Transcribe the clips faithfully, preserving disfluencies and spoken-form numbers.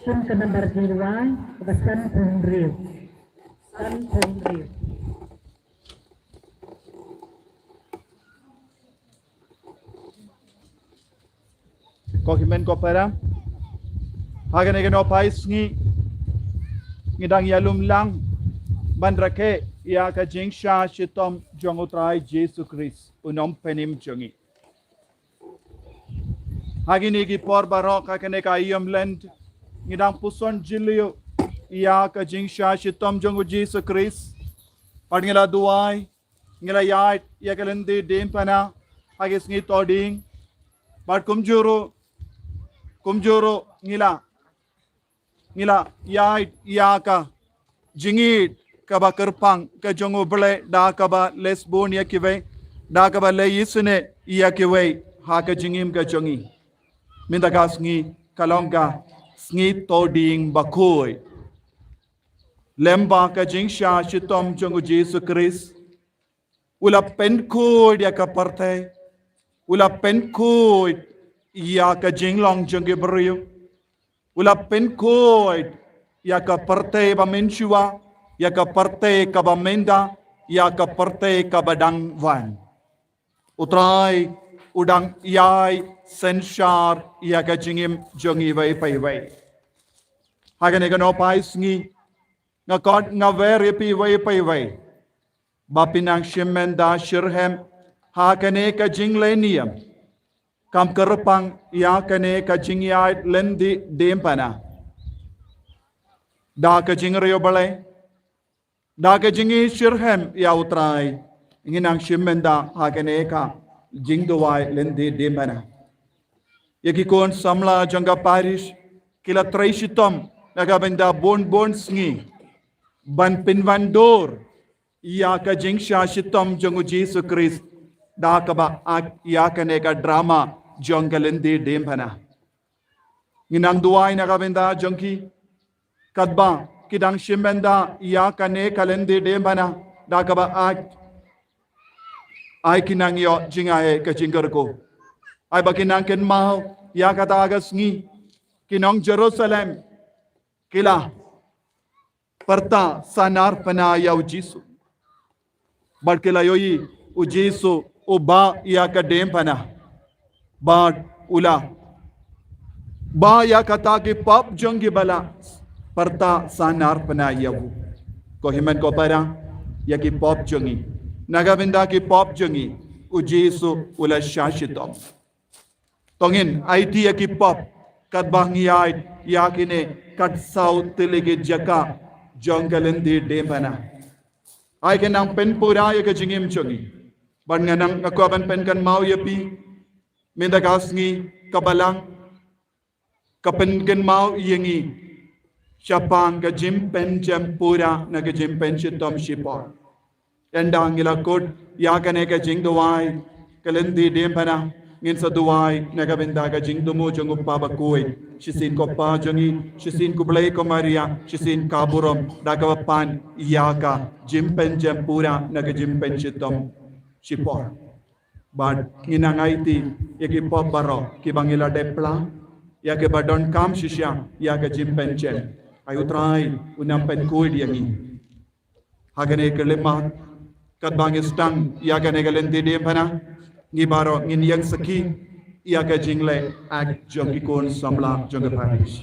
Kum ka nambar jingduwai, kaba san phew hynriew. San phew hynriew. Ko hynmen ko para, ha kane ka nohphai sngi ngi dang ïalum lang ban rakhe ïa ka jingshah shitom jong U Trai Jisu Khrist, U Nongpynim jong ngi. Ha kine ki por baroh ha kane ka ïam Lent ngi dang puson jylliew ïa ka jingshah shitom jong U Jisu Khrist. Bad ngi la duwai, ngi la ïaid ïa ka lynti diengphna ha ki sngi Thohdieng. Bad kumjuh ruh, kumjuh ruh ngi la, ngi la ïaid ïa ka jingïeit kaba kyrpang ka jong U Blei da kaba leh sbun ïa kiwei, da kaba leh isynei ïa kiwei ha ka jingim ka jong ngi. Mynta ka sngi ka long ka sngi Thohdieng bakhuid. Lem bad ka jingshah shitom jong U Jisu Khrist, u la pynkhuid ïa ka pyrthei, u la pynkhuid ïa ka jinglong jong ki briew, u la pynkhuid ïa ka pyrthei ba mynshuwa, ïa ka pyrthei kaba mynta, ïa ka pyrthei kaba dang wan. U Trai u dang ïai synshar ïa ka jingim jong iwei pa iwei. Ha kane ka nohphai sngi nga khot nga wer ïa phi iwei pa iwei ba phin nang shim bynta shitrhem ha kane ka jingleh niam, kam kyrpang ïa kane ka jingïaid lynti diengphna. Da ka jingriewblei, da ka jingïeit shitrhem ïa U Trai, ngin nang shim bynta ha kane ka jingduwai lynti diengphna. Ïa ki khun samla jong ka parish ki la trei shitom na ka bynta bun bun sngi ban pynwandur ïa ka jingshah shitom jong U Jisu Khrist da kaba act ïa kane ka drama jong ka lynti diengphna. Ngin nang duwai na ka bynta jong ki, katba ki dang shim bynta ïa kane ka lynti diengphna da kaba act. Ai kin nang ïoh jingaiei ka jingkyrkhu. Ai ba kin nang kynmaw ïa kata ka sngi ki nong Jerusalem ki la pyrta sahnarphna ïa U Jisu. Bad ki la ïohi U Jisu u bah ïa ka diengphna. Bad u la bah ïa kata ki pop jong ki ba la pyrta sahnarphna ïa u. Ko hynmen ko para, ïa ki pop jong ngi, na ka bynta ki pop jong ngi U Jisu u la shah shitom. To ngin aiti ïa ki pop katba ngi ïaid ïa kine kat saw tylli ki jaka jong ka lynti diengphna. Ai kin nang pynpura ïa ka jingim jong ngi. Bad nga nang, nga kwah ban pynkynmaw ïa phi mynta ka sngi ka Balang ka pynkynmaw ïa ngi shaphang ka jingpynjem pura na ka jingpynshitom shipor. Ynda ngi la kut ïa kane ka jingduwai ka lynti diengphna, ngin sa duwai na ka bynta ka jingthmu jong u Kpa Bakhuid. Shisien ko Pa jong ngi, shisien ko Blei ko Maria, shisien ka burom da kaba pan ïa ka jingpynjem pura na ka jingpynshitom shipor. Bad ngin nang aiti ïa ki pop baroh kiba ngi la dep pla, ïa kiba donkam shisha ïa ka jingpynjem. Ai U Trai un nang pynkhuid ïa ngi. Ha kane ka khyllipmat katba ngi sdang ïa kane ka lynti diengphna, ngi baroh ngin ïeng sakhi ïa ka jingleh act jong ki khun samla jong ka parish.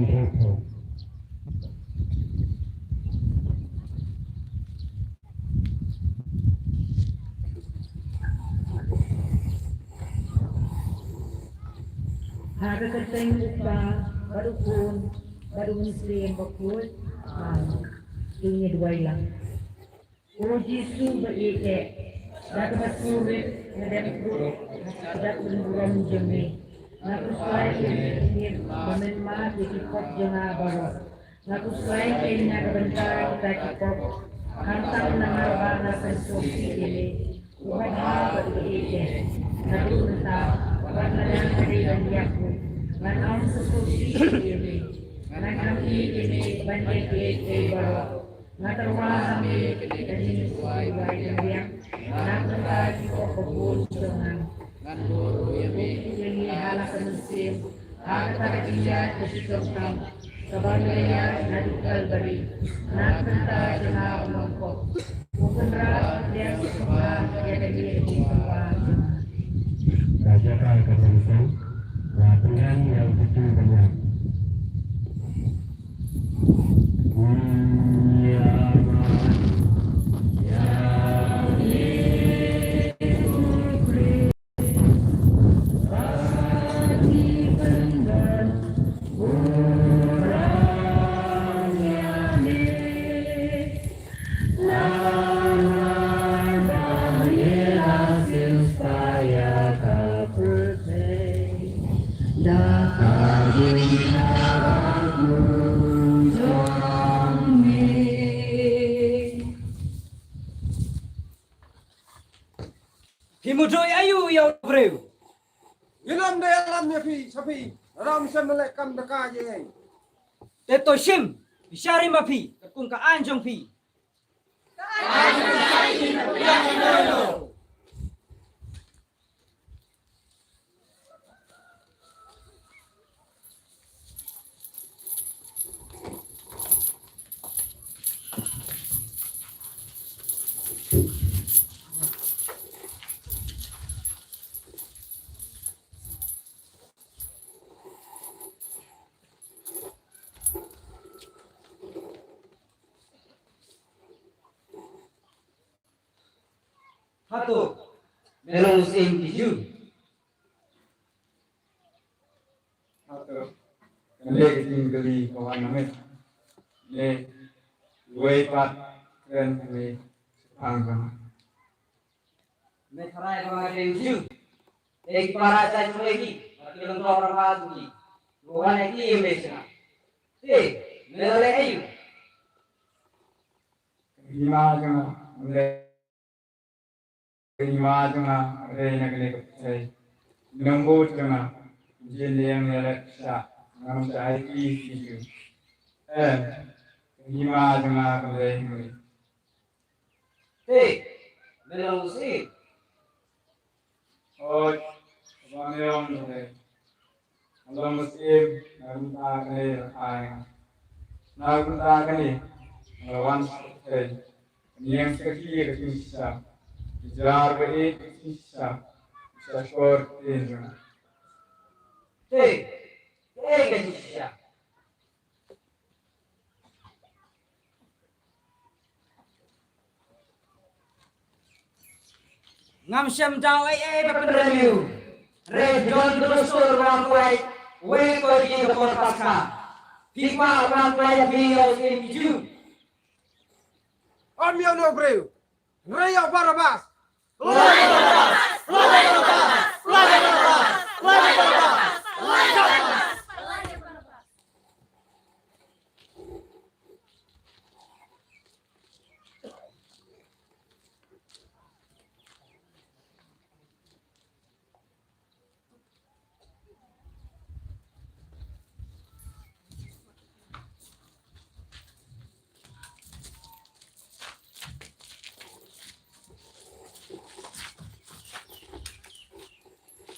Ha ka kyrteng u Kpa bad u Khun bad u Mynsiem Bakhuid. Amen. To ngin duwai lang. Ko Jisu ba ïeit, da kaba sngewrit nga dep burom ha ka kjat burom jong me. Nga khuslai ïa me, ba men map ïa ki pop jong nga baroh. Nga khuslai ïa me na ka bynta kita ki pop. Khamtam namar ba nga pynsngewsih ïa me, uba bha bad uba ïeit. Naduh mynta bad lada nga dei ban ïap ruh, ngan ym pynsngewsih ïa me. Ngan ïeit ïa me ban ïa kiei kiei baroh. Nga tyrwa ha me ka jingduwai ba ïeng biang na ka bynta ki pop ba bun jong nga. Ngan buh ruh ïa me ha la ka mynsiem ha kata ka jingïaid ka shitom tam kaba me la ïaid naduh Kalbari na ka bynta jong nga u nongpop. Ko Kynrad, pdiang sngewbha ïa kane ka jingsngewbha jong nga. Ka jaka ka jingkyrkhu, la pyngan ïa u Jisu ba ïap. Phi mutdur aïu ïa u briew? Ngi lam da ïalam ïa phi, sa phi. Ram sa melek kam da ka jeng. Te to shim, phi shari ma phi, katkum ka aiñ jong phi. Hato me long u syiem ki Jiw? Hato kane ka jingkylli ka wan na me? Me, uwei pat kren ha me shaphang jong nga. Me tharai ba nga dei u Jiw? Te ki para jait Lebi bad ki lyngdoh rangbah jong ki, ki wan ïakylli ïa me sha nga. Te me la leh aïu? Ka hima jong nga, ka hima jong nga ka dei na kane ka pyrthei. Nongbud jong nga, jin liang ïa leh sha, ngam shah ai ki ki ju. Em, ka hima jong nga ka dei hangne. Te me long u syiem? Hooid, kaba me ong ka dei. Nga long u syiem na ka bynta kane la ai nga. Na ka bynta kane nga la wan sha pyrthei. Ka niang sakhi ka jingshisha, ki jar ba ïeit ka jingshisha, ki shah shkor ktien jong nga. Te kaei ka jingshisha? Ngam shem daw ei ei ba pynrem ïa u. Hynrei don ka dustur ba wan pynlait uwei na ki ka por Paskha. Phi kwah ban pynlait ïa u Syiem ki Jiw? Ym ïa uno u briew, hynrei ïa u Barabas.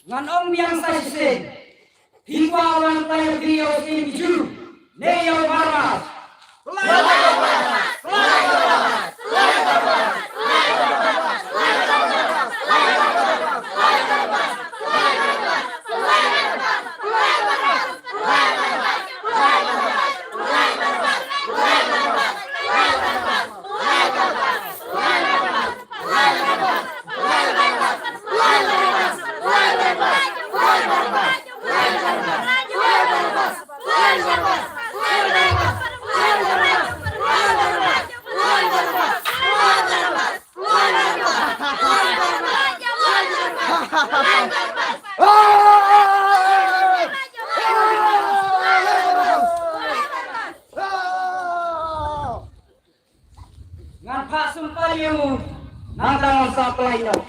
Ngan ong biang sa shisien. Phi kwah ban pynlait ïa u Syiem ki Jiw ne ïa u Barabas? Ka sumpah ïa u, nangta sa pynlait noh.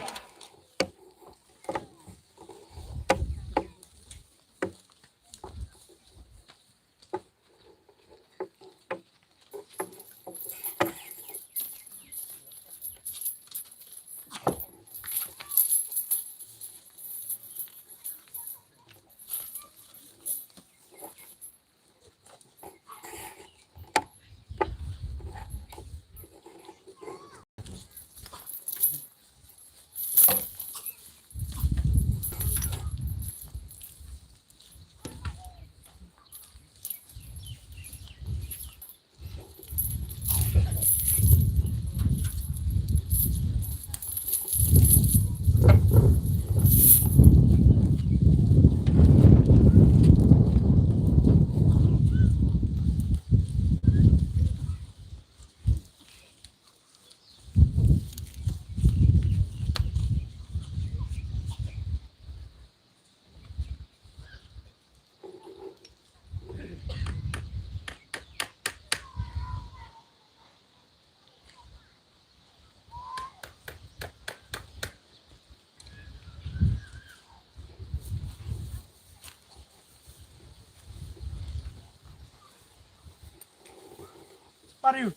Pariu.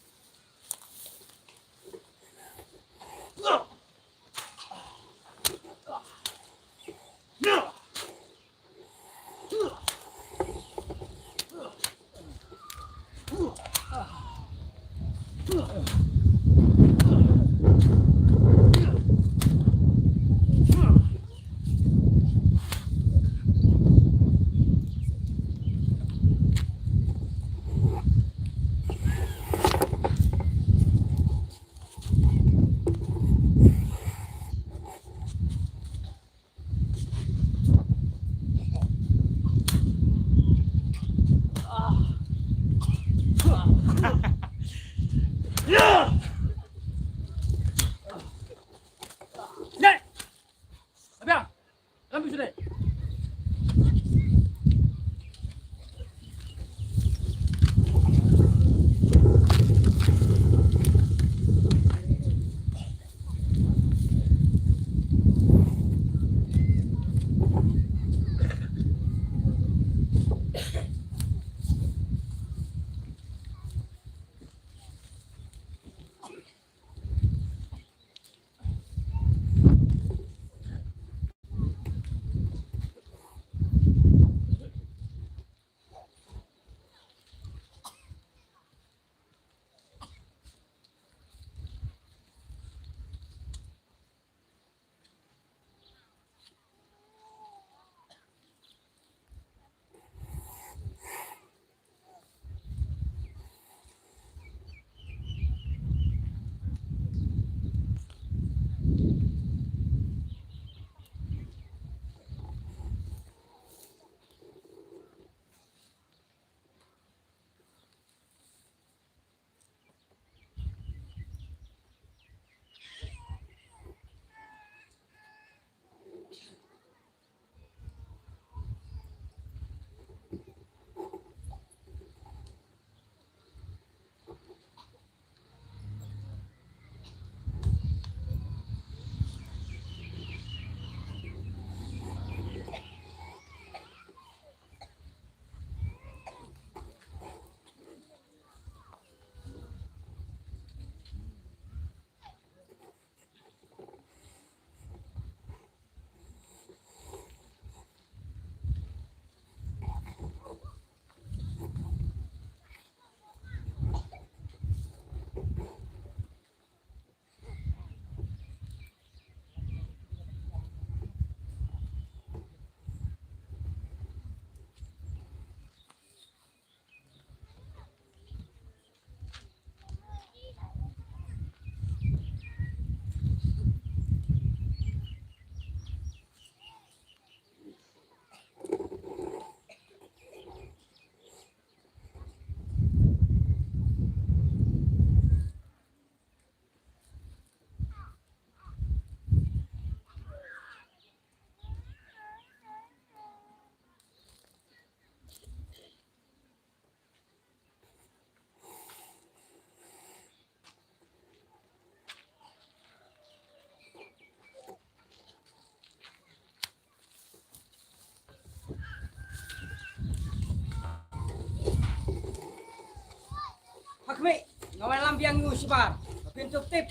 Khmih, nga wan lam biang ïa u shabar. Ba phin tup tip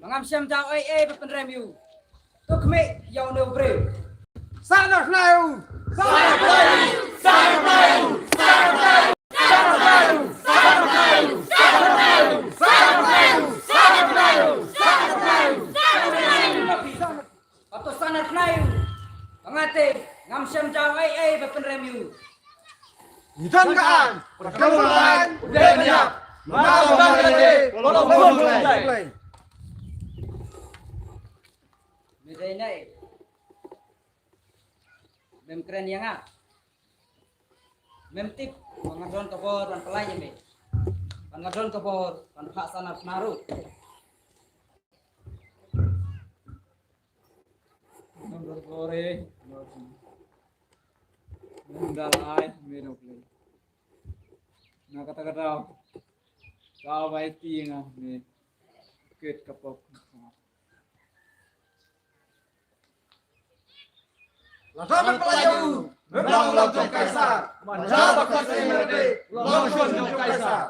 ba ngam shym jaw ei ei ba pynrem ïa u. To khmih ïa une u briew. Sa nar khnai u. Sa nar khnai u. Sa nar khnai u. Kato sa nar khnai u. Ba nga te ngam shym jaw ei ei ba pynrem ïa u. Ngi don ka aiñ, ba ka long aiñ u dei ban ïap. Namar ba ka dei ka long ka long ka long. Me dei ne mem kren ïa nga. Mem tip ba nga don ka bor ban pynlait ïa me. Ba nga don ka bor ban phah sa nar khnai ruh. Ngam don bor eh. Ngam don ai me dong play. Na kata kata. Ka bai ti nga me. Kit ka pop. Lada me pynlait ïa u, me long long jong Kaisar. Manda ba ka seng lade long long jong Kaisar.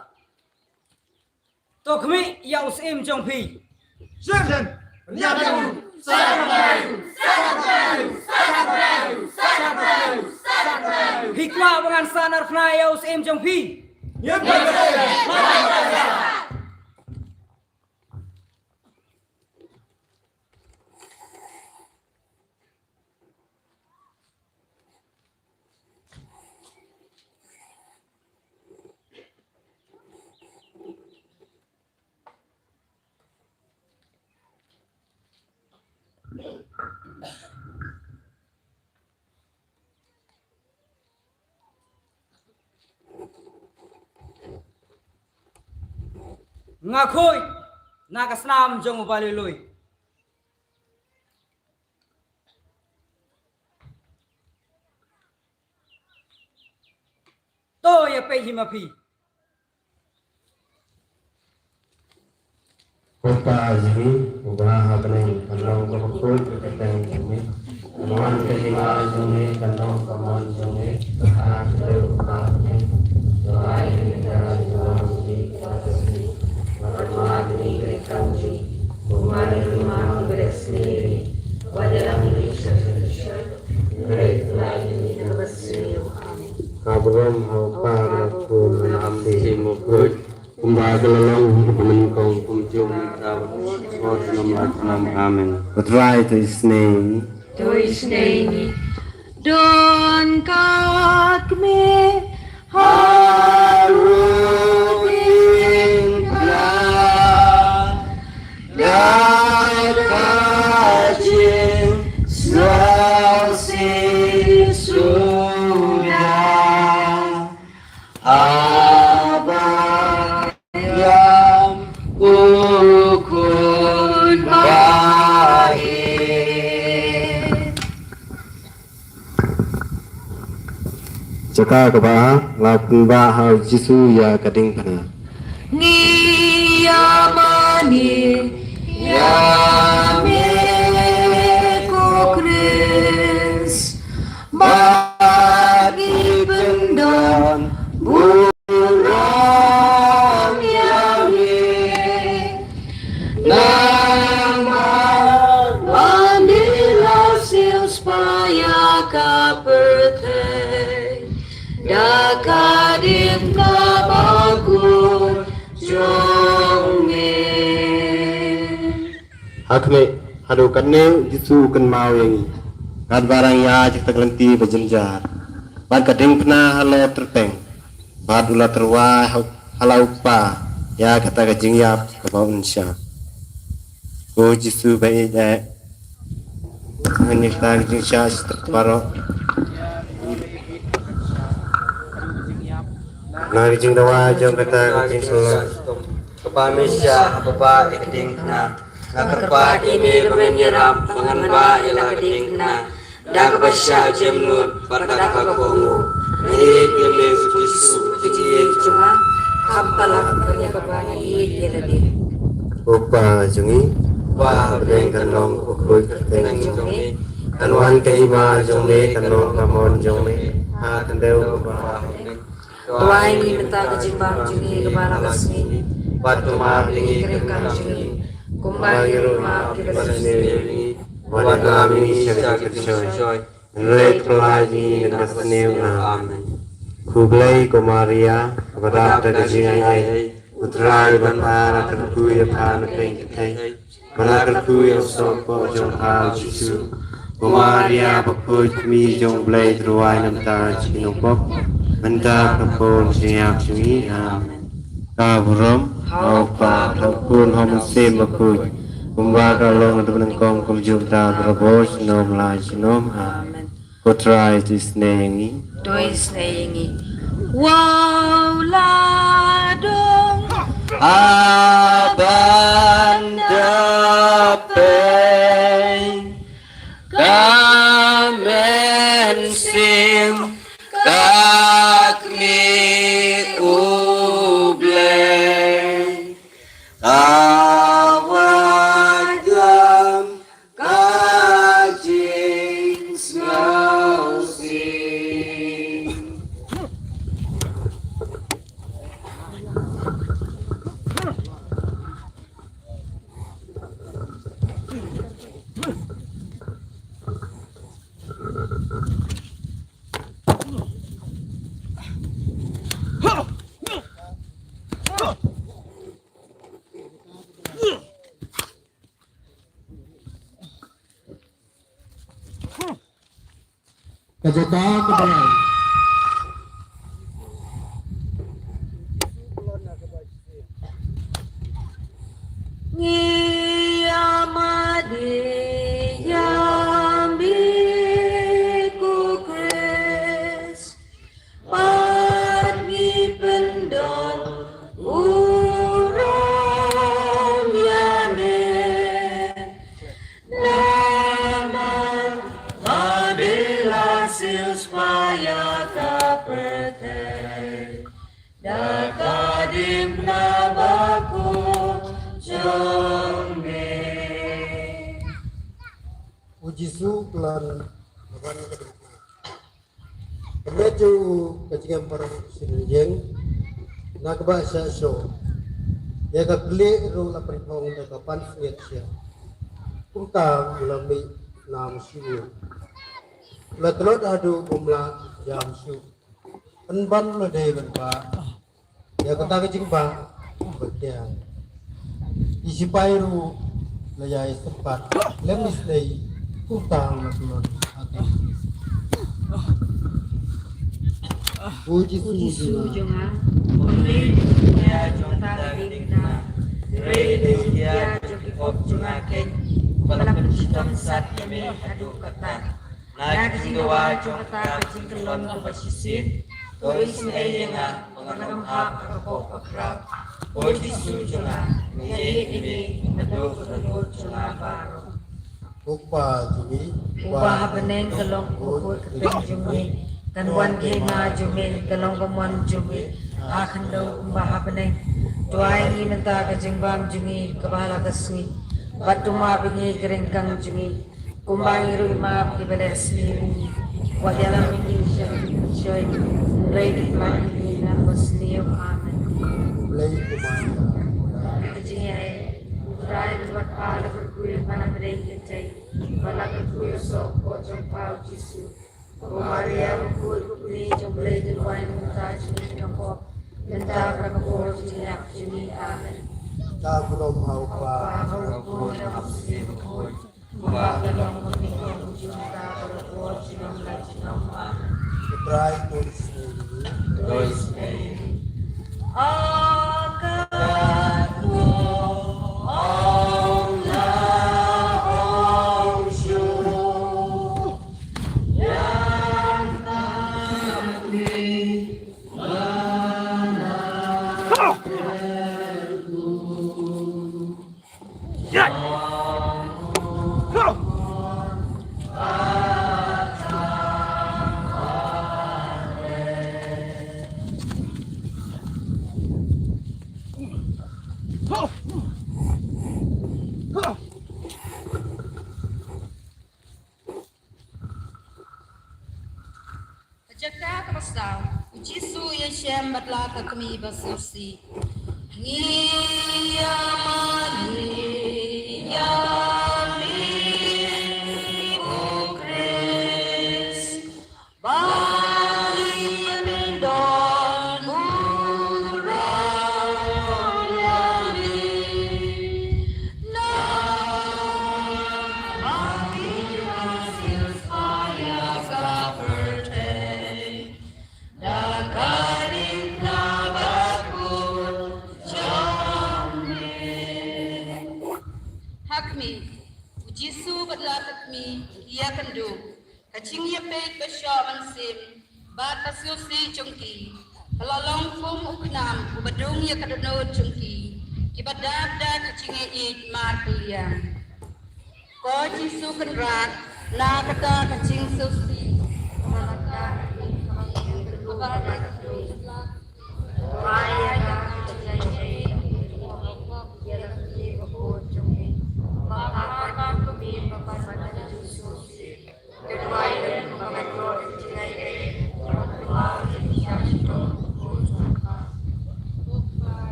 To khmih ïa u syiem jong phi. Shen, shen. Ïa u. Sa nar khnai u. Sa nar khnai u. Sa nar khnai u. Sa nar khnai u. Sa nar khnai u. Phi kwah ba ngan sa nar khnai ïa u syiem jong phi. Ïa u. Nga khuid na ka snam jong u Balei Lui. To ïa peit hi ma phi. Ko Pa jong ngi uba ha bneng, kan long ka bakhuid ka kyrteng jong me. Kan wan ka hima jong me, kan long ka mon jong me. Ha ka kyrteng u Kpa jong me. Jong ai ka jingdei jong ngi ha ka sngi. Wat la mar ïa ngi ka leit kam jong ngi, kumba ngi la mar ïa ngi ka leit kam jong ngi. Wat ïalam ïa ngi sha ka jingshai. Amen. Ka burom ha u Kpa bad ha u Khun bad ha u Mynsiem Bakhuid, kumba ka la long ha kaba nyngkong, kumjuh mynta bad shakhmat, junom la junom. Amen. Ko Trai to isynei. To isynei. Don ka kmie ha Rubin Kla, da ka jingsngewsih suda, haba ïam u Khun Bah. Jaka kaba ar, la pynbha ha u Jisu ïa ka diengphna. Ngi ïa mane ïa me ko Khrist, bad ngi pyndon burom ïa me. Namar ba me la siewspah ïa ka pyrthei da ka diengphna bakhuid jong me. Ha khmih, haduh katne u Jisu u kynmaw ïa ngi. Katba dang ïaid ha kata ka lynti ba jynjar, bad ka diengphna halor tyrpeng, bad u la tyrwa ha, ha la u Kpa ïa kata ka jingïap kaba un shah. Ko Jisu ba ïeit eh, ngan ïa kata ka jingshah shitom baroh. Na ka jingdawa jong kata ka jingshlur. Kpa me shah ha kaba bha ïa ka diengphna. Nga kyrpad ïa me ba men ïarap ba ngan bah ïa la ka diengphna da kaba shah jemnud bad da kaba kohnguh. Nga ïeit ïa me ko Jisu, ka jingïeit jong nga, ha kaba lah ban ïa kaba nga ïeit ïa lade. Ko Pa jong ngi, ba ha bneng, kan long bakhuid ka kyrteng jong me. Kan wan ka hima jong me, kan long ka mon jong me ha khyndew kumba ha bneng. Duwai ngi mynta ka jingbam jong ngi kaba la ka sngi. Bad to map ïa ngi ka ryngkang jong ngi, kumba ngi ruh map ïa kiba sngewsih ïa ngi. Wat ïa ngi sha ka jingshoi, hynrei to pynlait ïa ngi na ka sniew. Amen. Khublei ko Maria, kaba dap da ka jingai ei, U Trai bad pha la kyrkhu ïa pha na pdeng kynthei, bad la kyrkhu ïa u soh jong pha u Jisu. Ko Maria bakhuid, kmie jong U Blei, to duwai namar ngi ki nongpop, mynta bad ha ka por jingïap jong ngi. Amen. Ka burom ha U Kpa, ha U Khun, ha U Mynsiem Bakhuid, kumba ka long naduh mynnyngkong, kumjuh mynta, barabor, junom la junom. Amen. Ko Trai to isynei ïa ngi. To isynei ïa ngi. Wow la dong. Haban da pei ka mynsiem ka kmie U Blei, ka wad lam ka jingsngewsih. Ka jaka ka balai. Ngi ïa mad ïa me ko Khrist, bad ngi pyndon burom ïa me. Namar ba me la siewspah ïa ka pyrthei da ka diengphna bakhuid jong me. U Jisu u khlaiñ, u wan na ka diengphna. Ka met jong u ka jingim baroh shisien ïeng, na kaba shah shoh ïa ka khlieh ruh la pynphong da ka pansngiat shiah. Kumta u la mih nam sha u, u la tlot haduh ba um lah jam shuh. Pynban u la dei ban bah ïa kata ka jingbah ba kiar. Ki sipai ruh la ïai sympat lem isynei, kumta u la tlot ha ka. U Jisu, u Jisu jong nga, ym dei ïa jong kata ka diengphna, hynrei dei ïa jong ki pop jong nga keiñ, ba la pynshitom sat ïa me haduh katta. Na ka jingdawa jong kata ka jingkyllon kaba shisien, to isynei ïa nga ba ngan ym hap ha ka pop bakhraw. Ko Jisu jong nga, nga ïeit ïa me, nga duh ka dohnud jong nga baroh. Ko Kpa jong ngi uba ha bneng, ka long ka kyrteng jong me, kan wan ka hima jong me, ka long ka mon jong me ha khyndew kumba ha bneng. To ai ngi mynta ka jingbam jong ngi kaba ha la ka sngi, bad to map ïa ngi ka ryngkang jong ngi, kumba ngi ruh ngi map ïa kiba leh sniew ïa ngi. Wat ïalam ïa ngi sha ka jingshoi, hynrei to pynlait ïa ngi na ka sniew. Amen. Blei kumba ka jingïaid, U Trai u bad pha la kyrkhu ïa pha na pdeng kynthei, bad la kyrkhu ïa u soh jong pha u Jisu. Ko Maria, bakhuid, ko kmie jong U Blei, to duwai namar ngi ki nongpop, mynta bad ha ka por jingïap jong ngi. Amen. Ka burom ha U Kpa, ha U Khun, ha U Mynsiem Bakhuid, kumba ka long mynnyngkong, kumjuh mynta bad ha ka por junom la junom. Amen. Ko Trai to isynei ïa ngi. To isynei ïa ngi. Ka jaka kaba saw, u Jisu ïashem bad la ka kmie ba sngewsih. Ngi ïa mane ïa me ko Khrist. Ba ngi pyndonkam ïa me. Na ba ngi la sil ïa ka pyrthei. Da ka ring na ba kut jong me. Ha khmih, u Jisu bad la ka kmie ki ïakynduh. Ka jingïapeit ba shoh mynsiem bad ka sngewsih jong ki ka la long kum u khnam uba dung ïa ka dohnud jong ki, kiba dap da ka jingïaieit markylliang. Ko Jisu Kynrad, na kata ka jingsngewsih, na kata ka jingsngewsih,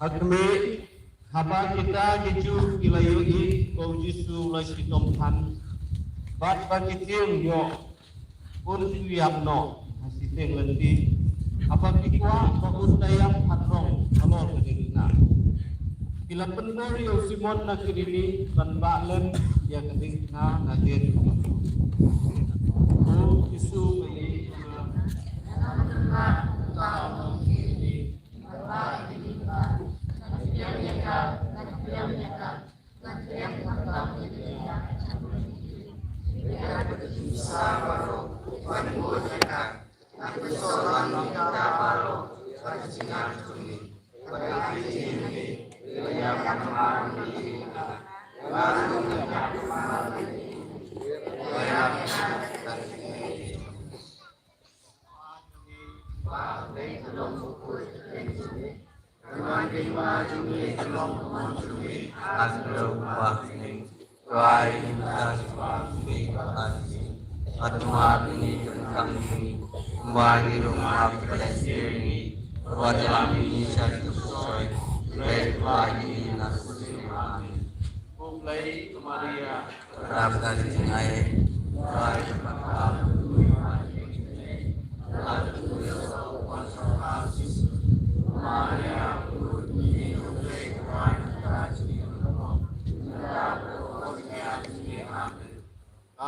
Ha khmih, haba kita ki Jiw ki la ïohi ba u Jisu u la shitom than, bad ba ki tieng ïoh un ïap noh ha shiteng lynti, haba ki kwah ba un da ïap hatrong halor ka diengphna, ki la pynbor ïa u Simon na Kirini ban bah lem ïa ka diengphna na dien. U Jisu u ong,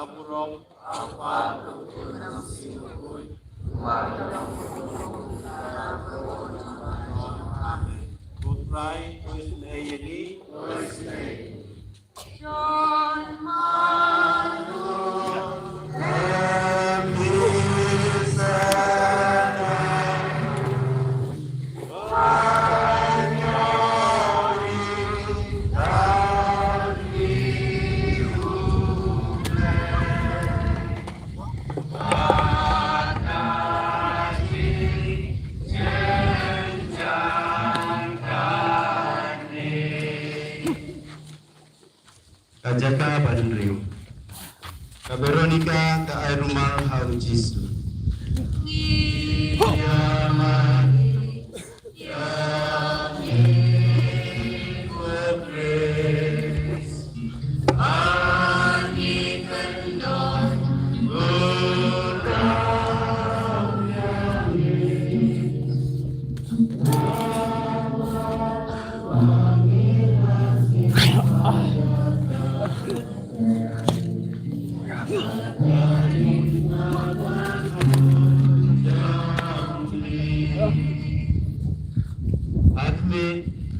Burom. Ko Trai, ko isynei ïa ngi. John Mark. Ka jaka ba hynriew. Ka Veronica ka ai rumal ha u Jisu.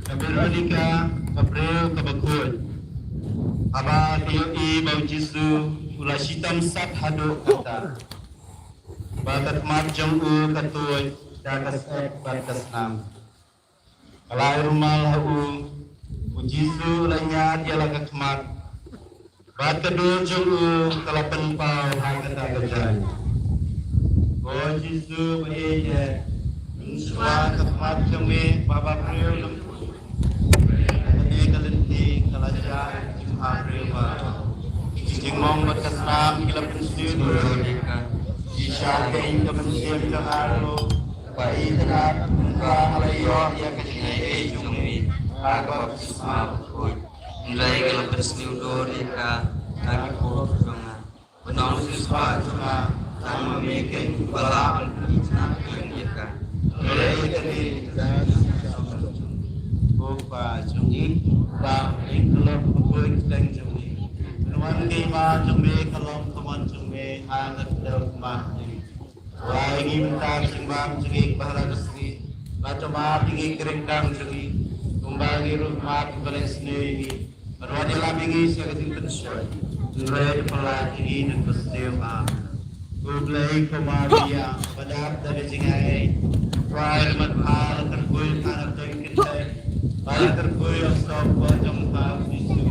Ka Veronica ka briew kaba khuid. Haba ka ïohi ba u Jisu u la shitom sat haduh katta, ba ka khmat jong u ka tuid da ka sep bad ka snam. Ka la ai rumal ha u, u Jisu u la ñiad ïa la ka khmat, bad ka dur jong u ka la pynpaw ha kata ka jaiñ. Ko Jisu ba ïeit, pynshuwa ka khmat jong me, ba ha briew lem. Kane ka lynti ka la shah jingmong bad ka snam ki la pynsniew. Ki shah kein ka mynsiem jong nga ruh. Ba itynnad, nga la ïoh ïa ka jingaiei jong me ha ka baptisma bakhuid. Hynrei ka la pynsniew dur ïa ka ha ki pop jong nga. Ba nongsiewspah jong nga, tang ma me keiñ uba lah ban pynitynnad ïa ka. Hynrei ïa kane ka dei ka jingïasoh jong me. Ko Pa jong ngi, ba ïa ka lok bakhuid khlem jong ngi. Pynwan ka hima jong me, ka long ka mon jong me ha ka kdew ka khmat jong ngi. Wai ngi mynta ka jingbam jong ngi ba ha la ka sngi, bad to map ïa ngi ki ryngkang jong ngi, kumba ngi ruh map ïa kiba leh sniew ïa ngi. Bad wat ïalam ïa ngi sha ka jingpynshoi, hynrei to pynlait ïa ngi na kaba sniew. Amen. Ko Blei, ko Maria ba dap da ka jingaiei, Trai, mat pha la kyrkhu ha ka dohnud kynthei, ba la kyrkhu ïa u soh jong pha u Jisu.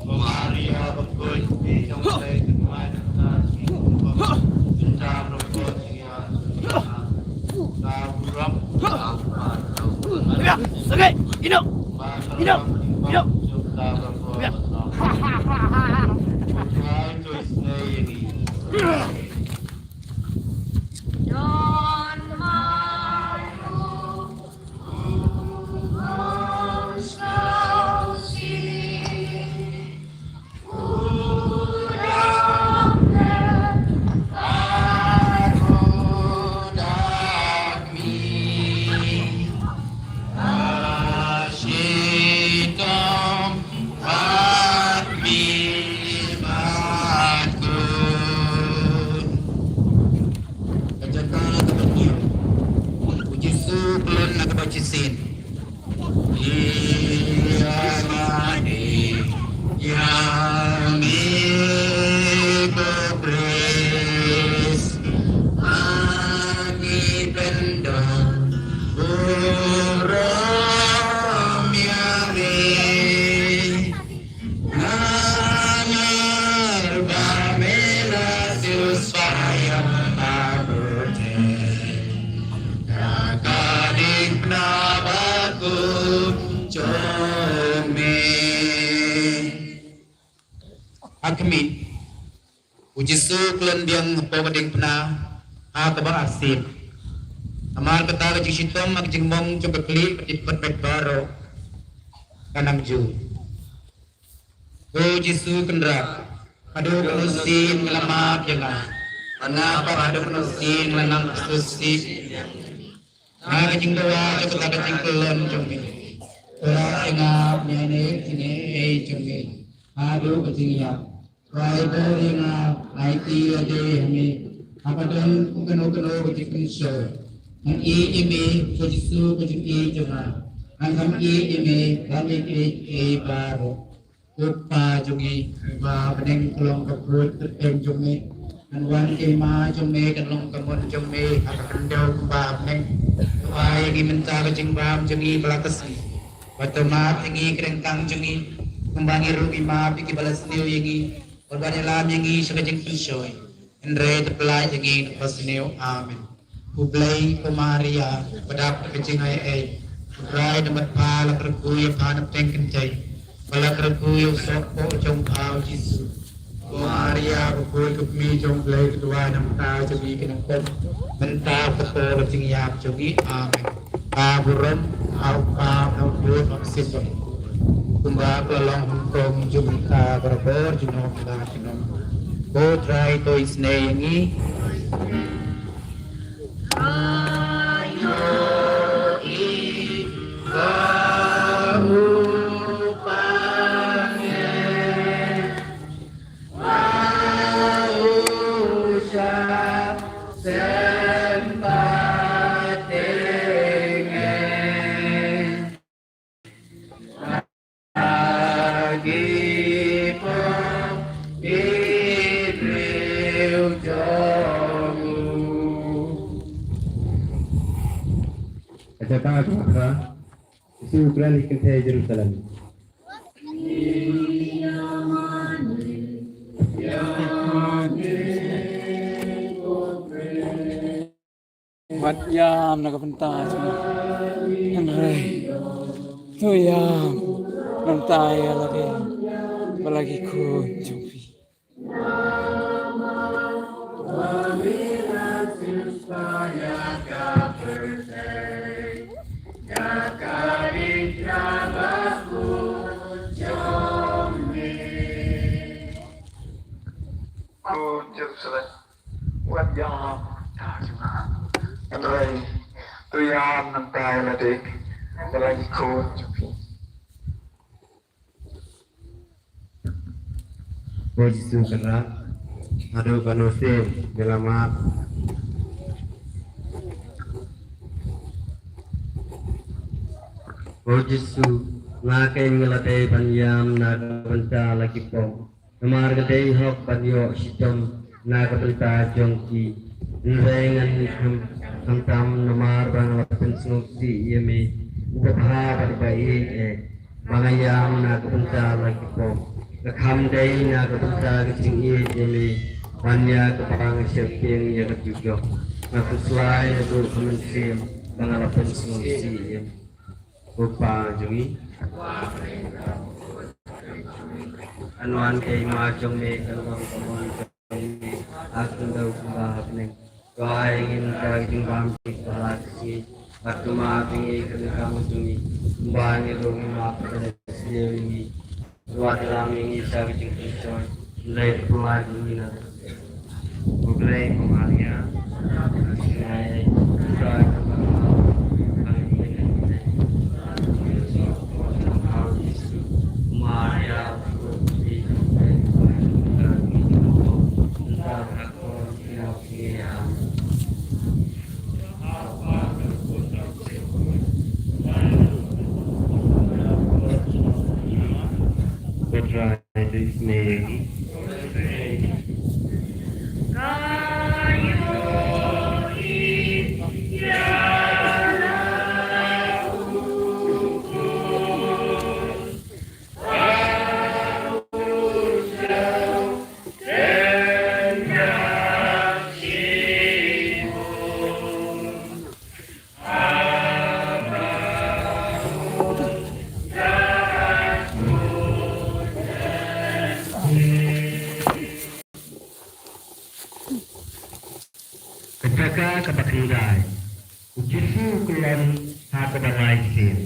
Ko Maria bakhuid, phi jong Blei, ka Kmai jong pha, phi jong pha, jong pha, jong pha. Ka jaka kaba hynñiew. U Jisu u kren na kaba shisien. Ïa mane, ïa me ko Khrist, ma ngi pyndonkam burom ïa me. Namar ba me la siewspah ïa nga bad ka diengphna bakhuid jong me. Ha khmih, u Jisu u kren biang hapoh ka diengphna ha kaba arsien. Namar kata ka jingshitom ha ka jingmong jong ka khlieh bad ki dkhot bad baroh ka nang ju. Ko Jisu Kynrad, haduh katno sien nga la map ïa nga? Bad nga pat haduh katno sien nga la nang ksuid? Na ka jingdawa jong kata ka jingkyllon jong me, to lah ïa nga ban ïaineh ïa ka jingaiei jong me haduh ka jingïap. Bai bor ïa nga, ai ti ïa te ha me. Haba don kano kano ka jingkynshew, ngan ïeit ïa me, ko Jisu, ka jingïeit jong nga. Ngan kham ïeit ïa me, kham ïeit ïa me baroh. Ko Pa jong ngi ba ha bneng, ka long ka buit ka kyrteng jong me. Ngan wan ka hima jong me, kan long ka mon jong me ha ka khyndew kumba ha bneng. To ai ïa ngi mynta ka jingbam jong ngi ba la ka sngi. Bad to map ïa ngi ki ryngkang jong ngi, kumba ngi ruh ngi map ïa kiba la sniew ïa ngi. Bad wat ïalam ïa ngi sha ka jingkynshew, hynrei to pyllait ïa ngi na ka basniew. Amen. U Blei, ko Maria, ba dap da ka jingaiei, U Trai u don bad pha. La kyrkhu ïa pha na pdeng kynthei, bad la kyrkhu ïa u soh jong pha u Jisu. Ko Maria, ba khuid ka kmie jong U Blei, to duwai na ka bynta jong ngi ki nongkynduh, mynta bad ha ka por ka jingïap jong ngi. Amen. Ka burom ha U Kpa, ha U Khun, ha U Mynsiem Bakhuid, kumba ka la long ha ka por, junom ka junom ka junom. Ko Trai, to isynei ïa ngi. Ka jaka ka bakra, Jisu u kren ïa ki kynthei Jerusalem. Wat ïam na ka bynta jong ngi, hynrei to ïam na ka bynta ïa lade bad la ki khun jong phi. Ko Jerusalem, wat ïam na ka bynta jong nga, hynrei to ïam na ka bynta ïa lade bad la ki khun jong phi. Ko Jisu, kynrad haduh katno sien me la mad? Ko Jisu, nga keiñ nga la dei ban ïam na ka bynta la ki pop, namar ka dei hok ban ïoh shitom na ka bynta jong ki. Hynrei ngan kham, khamtam namar ba nga la pynsngewsih ïa me, uba bha bad uba ïeit eh, ba nga ïam na ka bynta la ki pop. Nga kham dei na ka bynta ka jingïeit ïa me, ban ïa kaba nga sheptieng ïa ka dujok. Nga khuslai haduh ka mynsiem ba nga la pynsngewsih ïa me. Ko Pa jong ngi, kan wan ka hima jong me, kan long ka mon jong me ha khyndew kumba ha bneng. To ai ïa ngi mynta ka jingbam jong ngi kaba la ka sngi, bad to map ïa ngi ki ryngkang jong ngi, kumba ngi ruh ngi map ïa kiba la sniew ïa ngi. Wat lam ïa ngi sha ka jingkynshew, hynrei to pyllait ïa ngi na U Blei, ko Maria, Ko Trai, to isynei ïa ngi. Ka jaka kaba khyndai. U Jisu u kyllon ha kaba lai sien.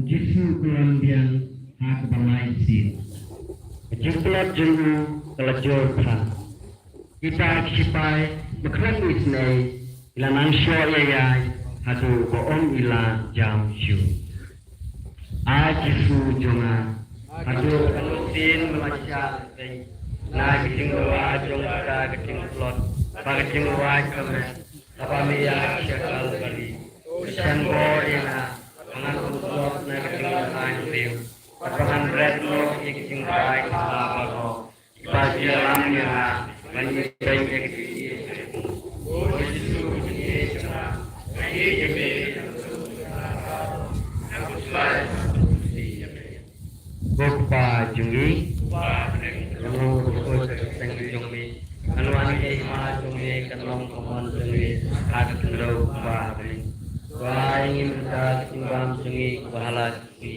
Jisu ka long biang ha kaba lai sien. Ka jingtlot jong u ka la jur than. Kita ki shipai ba khlem isynei ki la nang shoh ïa ïai haduh ba ym i la jam shuh. A Jisu jong nga, haduh katno sien ba la shah lynti na ka jingdawa jong kata ka jingtlot bad ka jingwai ka met, haba me ïaid sha Kalbari. Sngewbha ïa nga ba ngan ym tlot na ka jingïaid briew, bad ba ngan ret noh ïa ka jingrai ka baroh. Ba ïalam ïa nga ban ïa ka jingïaid. O Jisu, jingïaid jong nga, nga ïeit ïa me. Ko Kpa jong ngi, kan long bakhuid ka kyrteng jong me, kan wan ka hima jong me, kan long ka mon jong me ha ka khyndew kumba ha bneng. Ai ngi mynta ka jingbam jong ngi kaba ha la ka sngi,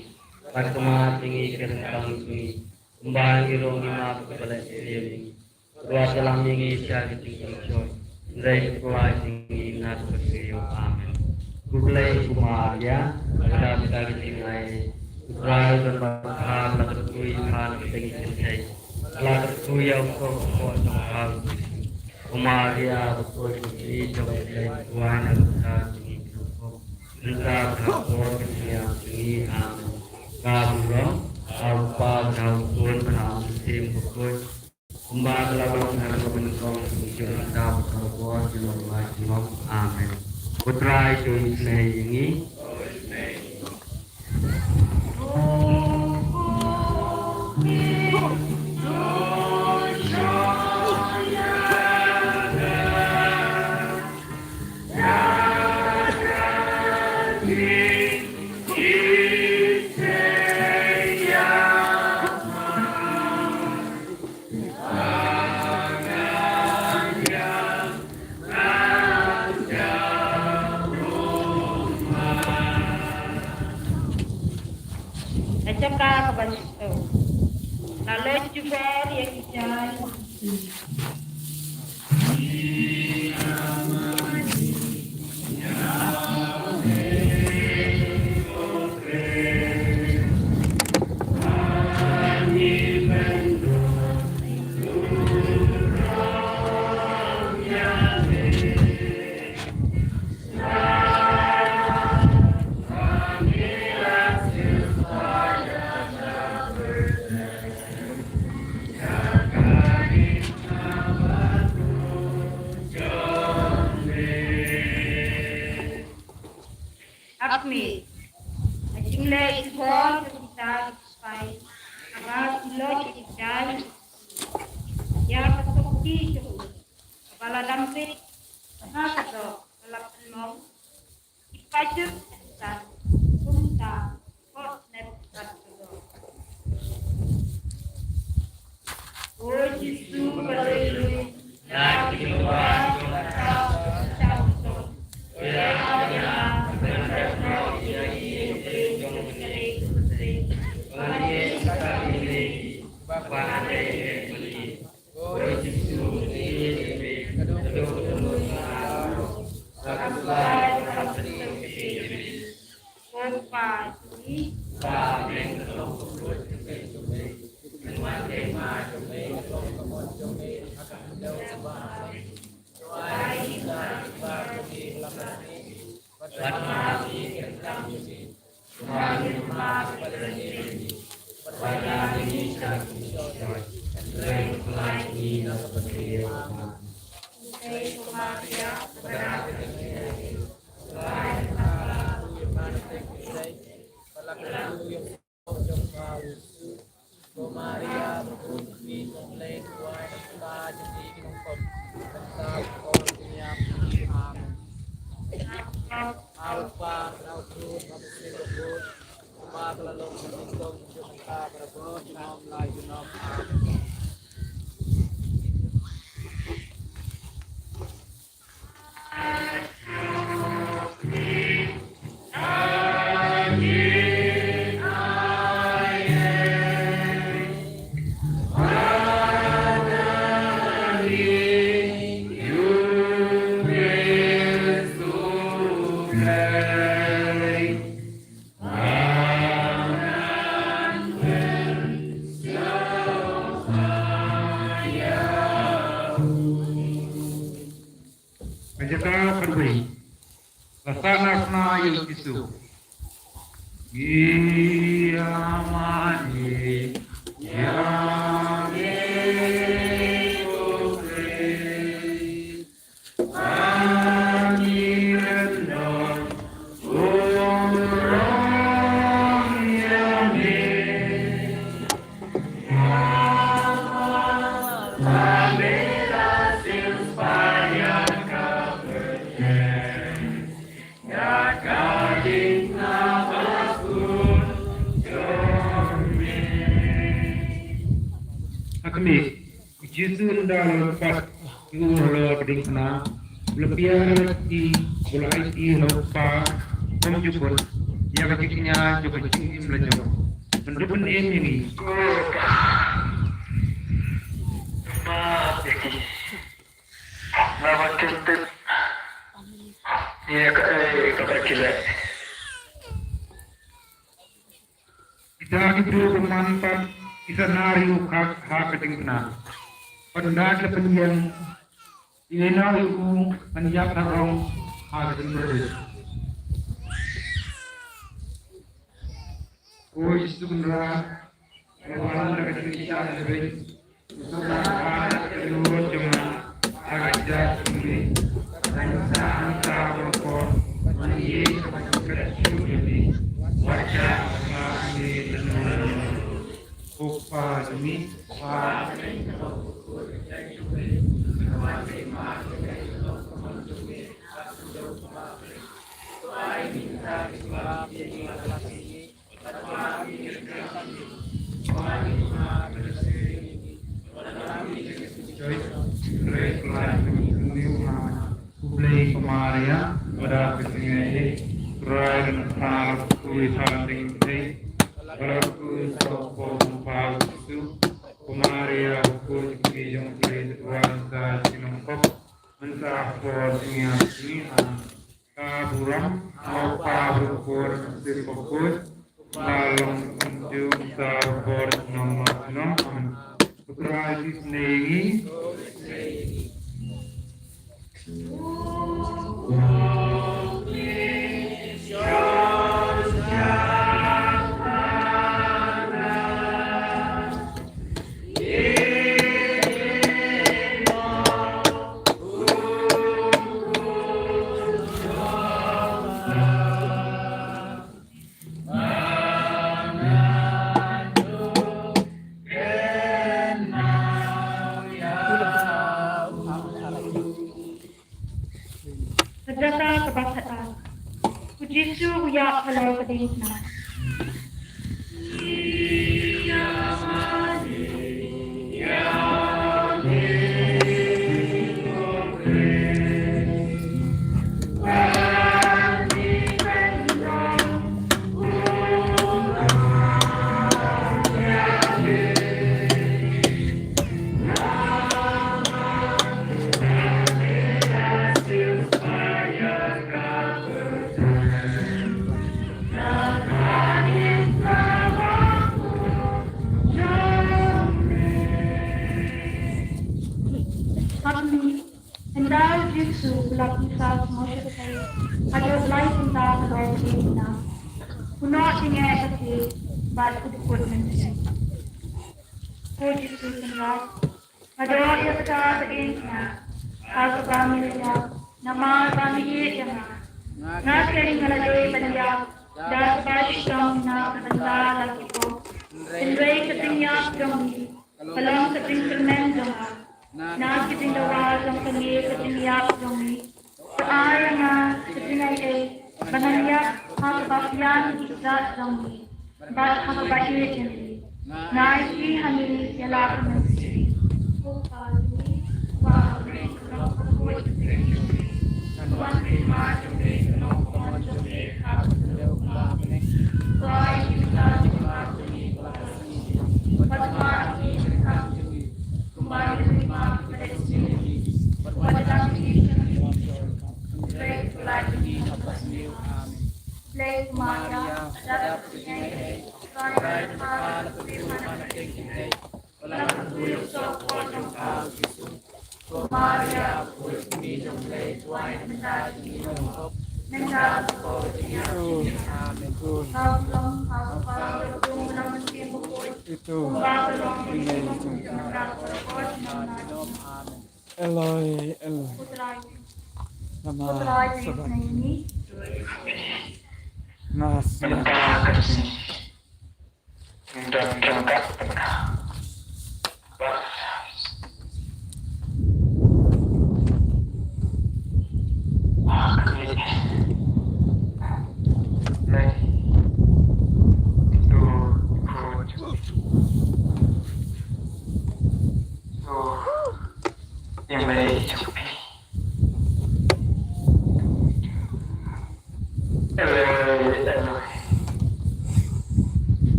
bad kynmaw ïa ngi ki ryngkang jong ngi, kumba ngi ruh ngi map ïa kiba leh sniew ïa ngi. Wat ïalam ïa ngi sha ka jingjynjar, hynrei to pynlait ïa ngi na kaba sniew. Amen. Khublei ko Maria, lada ka jingaiei, U Trai u don bad pha, la kyrkhu ïa pha na ka bynta ki kynthei, la kyrkhu ïa u kpoh jong pha. Ko Maria, bakhuid jong ngi, jong ngi ki briew, mynta bad ha ka por ka jingïap jong ngi. Amen. Ka burom ha U Kpa, ha U Khun, ha U Mynsiem Bakhuid, kumba ka la long ha kaba nyngkong, mynta bad ha ka por junom lai junom. Amen. Ko Trai to isynei ïa ngi. Ka jaka kaba nyngkong. La leit jubor ïa ki jaiñ. Akmi, a jingleh i bor ka kita ki spy, aba ki lok ki jai, ïa ka sopti jong u, aba la dam pit, ha ka dok, ka la pynmong, i pajut ka kita, kumta, O Jisu, ba dei lui na ki jingwan jong ka, Khatwei. La sahnarphna ïa u Jisu. Ïa mane ïa me, ko Khrist. Ha khmih, u Jisu ynda u la pat ïa u halor ka diengphna, u la pdiang ïa u, u la ai ïa u ha u Kpa kum jingpynjot ïa ka jingkñia jong ka jingim la jong. Ban dup ban im ïa ngi. Naba kin tip ïa kaei kaba ki leh. Kita ki briew ba man pat ki sahnarphna ïa u Khak ha ka diengphna. Pat ynda ki la pynïeng, ki ïehnoh ïa u ban ïap ha rong ha ka diengphna. Ko Jisu Kynrad, ba wan da ka jingshah lyndet, Khublei ko Maria, ba don ka jingaiei, Trai ka don bad phi, ha ka ïing phi, ba don ka jingaiei, ko Maria, ko jong phi jong phi, Trai ka don bad phi, mynta ha ka por jong ngi. Amen. Ka burom ha u Kpa bad u Khun bad u Mynsiem Bakhuid, ba long kumjuh mynta bad junom junom. Amen. Ko Trai Jisu ngi. Ka jaka kaba khatar. U Jisu u ïap halor ka diengphna. Ynda u Jisu u la pisa sngewsih, ha ka blei ynda ka dor jingna. U noh jingeh ka ti bad u dukut mynsiem. Ko Jisu Kynrad, nga doh ïa kata ka diengphna, ha kaba me la ïap, namar ba me ïeit ïa nga. Nga keiñ nga la dei ban ïap da kaba shitom na ka bynta la ki pop. Hynrei ka jingïap jong me ka long ka jingkyrmen jong nga. Na ka jingdawa jong kane ka jingïap jong me, to ai ïa nga ka jingaiei ba ngan ïap ha kaba biang ïa ki kjat jong me bad ha kaba ïeit ïa me. Nga ai ïa me ïa la ka mynsiem. Itu. Eloi, Eloi. Lama sabakthani. Nas.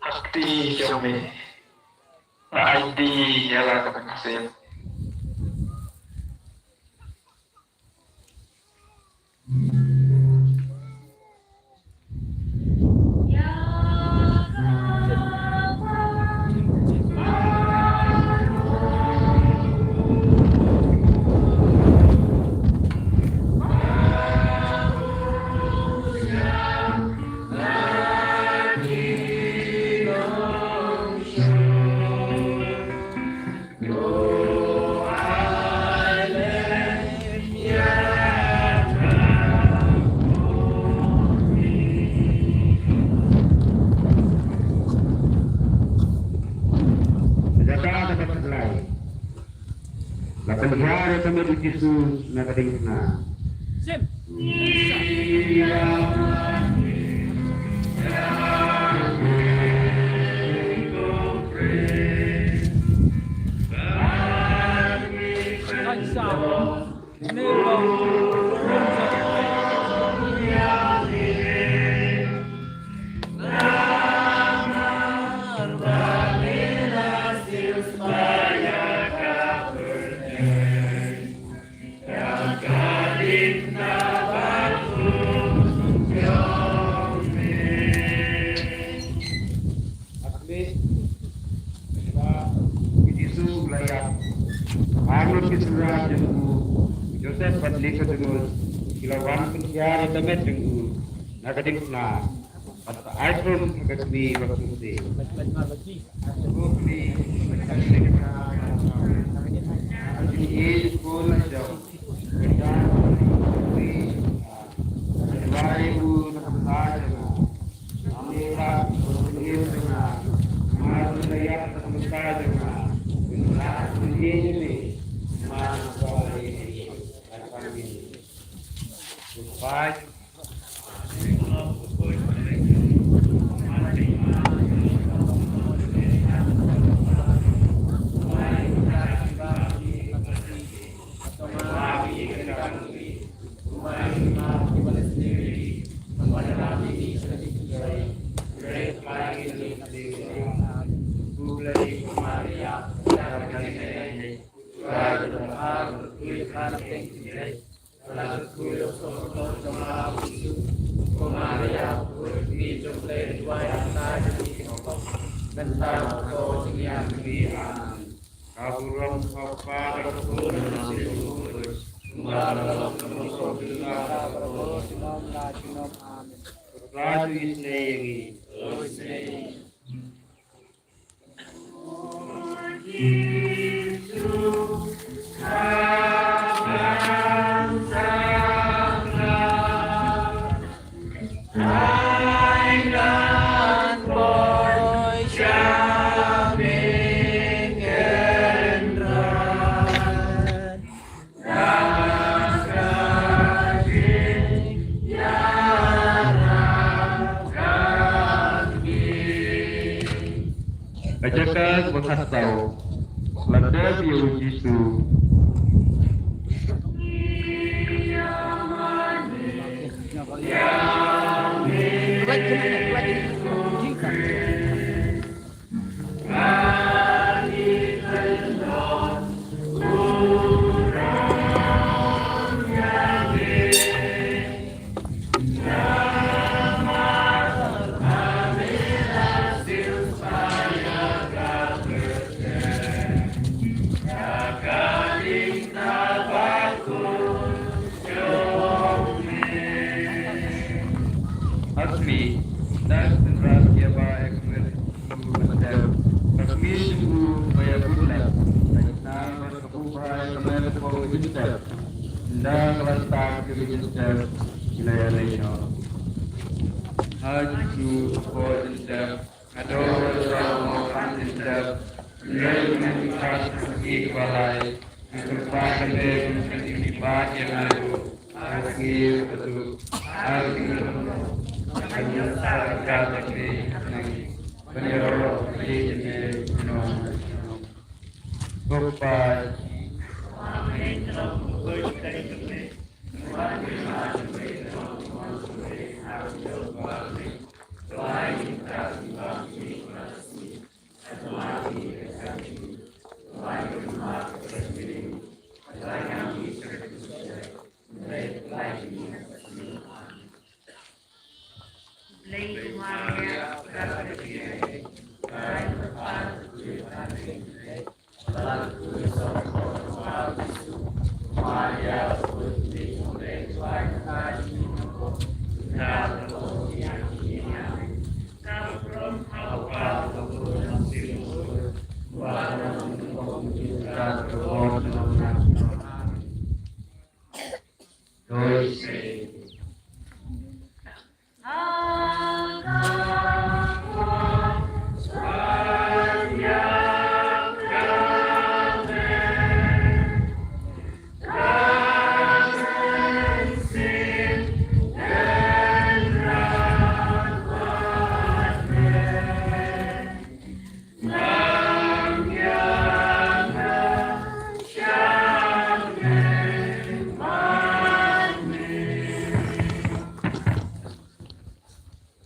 Hakti jong me. Ai di ïa la ka ban ksem. Jaka kaba thyllai. La pynhiar ïa ka met u Jisu na ka diengphna. Jisu u la ïap. Arngut ki synran jong u, Joseph bad Nikodemos, ki la wan pynhiar ïa ka met jong u na ka diengphna. Bad ai thum ha ka kmie ba khuid. Bye. Ka jaka kaba La tep ïa u Jisu. Asmi, dak sendras ya ba ek met. Asmi tu ba ya bulat. Na ba ka bubai ka met ko winter. Nda kala tak ke winter. Ila ya leño. Haju ko winter. Ado sa mo kan winter. Nda men kan ki balai.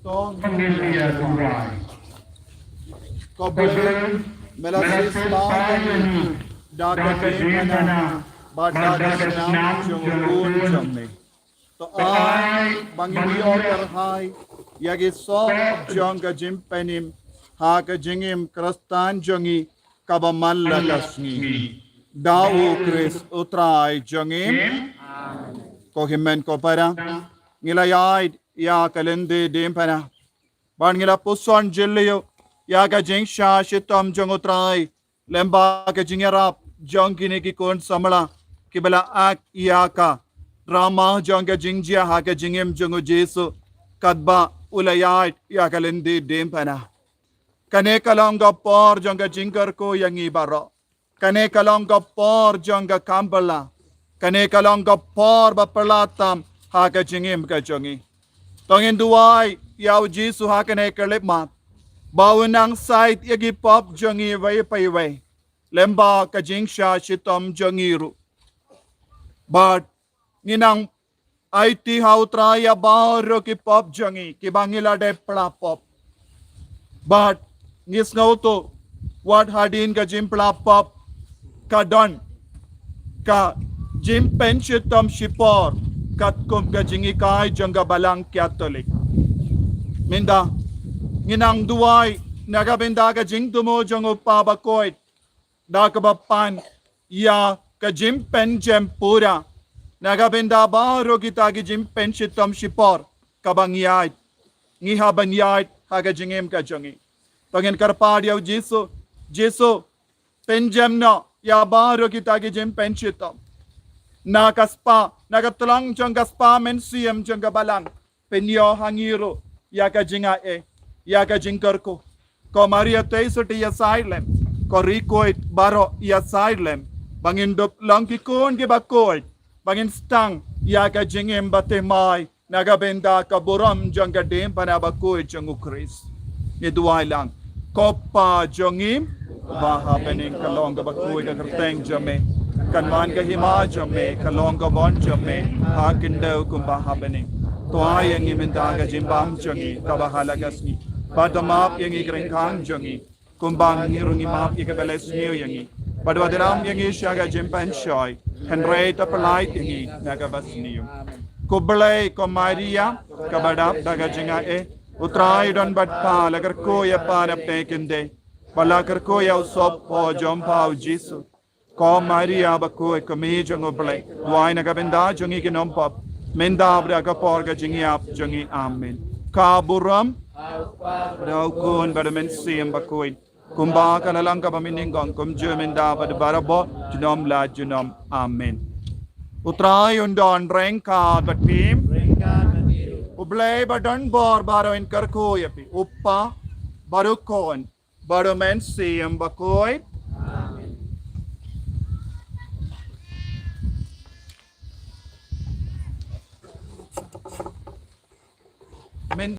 Tong Haleluya, Tuhan. Ko bun me la siewspah ïa ngi da ka jingmana bad da ka snam jong u Khun jong me. To ai ba ngin ïoh kyrhai ïa ki soh jong ka jingpynim ha ka jingim Khristan jong ngi kaba man la ka sngi. Da u Khrist u Trai jong ngi. Ko hynmen ko para, ngi la ïaid ïa ka lynti diengphna. Bad ngi la puson jylliew ïa ka jingshah shitom jong u Trai lyngba ka jingïarap jong kine ki khun samla kiba la act ïa ka drama jong ka jingjia ha ka jingim jong u Jisu katba u la ïaid ïa ka lynti diengphna. Kane ka long ka por jong ka jingkyrkhu ïa ngi baroh. Kane ka long ka por jong ka kam phylla. Kane ka long ka por ba phylla tam ha ka jingim ka jong ngi. To ngin duwai ïa u Jisu ha kane ka khyllipmat ba un nang sait ïa ki pop jong ngi iwei pa iwei lyngba ka jingshah shitom jong ngi ruh. Bad ngi nang aiti ha u Trai ïa baroh ki pop jong ngi kiba ngi la dep phylla pop. Bad ngi sngewthuh wat hadien ka jingphylla pop ka don ka jingpynshitom shipor katkum ka jinghikai jong ka Balang Katholik. Mynta ngi nang duwai na ka bynta ka jingthmu jong u Kpa Bakhuid da kaba pan ïa ka jingpynjem pura na ka bynta baroh kita ki jingpynshitom shipor kaba ngi ïaid, ngi hap ban ïaid ha ka jingim ka jong ngi. To ngin kyrpad ïa u Jisu, Jisu, pynjem noh ïa baroh kita ki jingpynshitom. Na ka spah, na ka tlang jong ka spah mynsiem jong ka Balang, pynïoh ha ngi ruh ïa ka jingai, ïa ka jingkyrkhu. Ko Maria Theisotti ïa sait lem, ko Ri Khuid baroh ïa sait lem, ba ngin dup long ki khun kiba khuid, ba ngin sdang ïa ka jingim bathymmai na ka bynta ka burom jong ka diengphna bakhuid jong u Khrist. Ngi duwai lang. Ko Kpa jong ngi Ba ha bneng ka long kaba khuid ka kyrteng jong me. Kan wan ka hima jong me, ka long ka mon jong me, ha khyndew kumba ha bneng. To ai ïa ngi mynta ka jingbam jong ngi kaba ha la ka sngi. Bad to map ïa ngi ki ryngkang jong ngi, kumba ngi ruh ngi map ïa kiba la sniew ïa ngi. Bad wat ïalam ïa ngi sha ka jingpynshoi, hynrei to pyllait ïa ngi na kaba sniew. Khublei ko Maria, kaba dap da ka jingaiei, U Trai u don bad pha, la kyrkhu ïa pha na pdeng ki khyndai, bad la kyrkhu ïa u sop jong pha u Jisu. Ko Maria bakhuid, ko Mei jong U Blei, duwai na ka bynta jong ngi ki nongpop, mynta bad ha ka por ka jingïap jong ngi. Amen. Ka burom da U Khun bad U Mynsiem Bakhuid, kumba ka la long kaba mynnyngkong, kumjuh mynta bad barabor, junom la junom. Amen. U Trai un don ryngkat bad phi. U Blei ba don bor baroh un kyrkhu ïa phi, U Kpa bad U Khun bad U Mynsiem Bakhuid.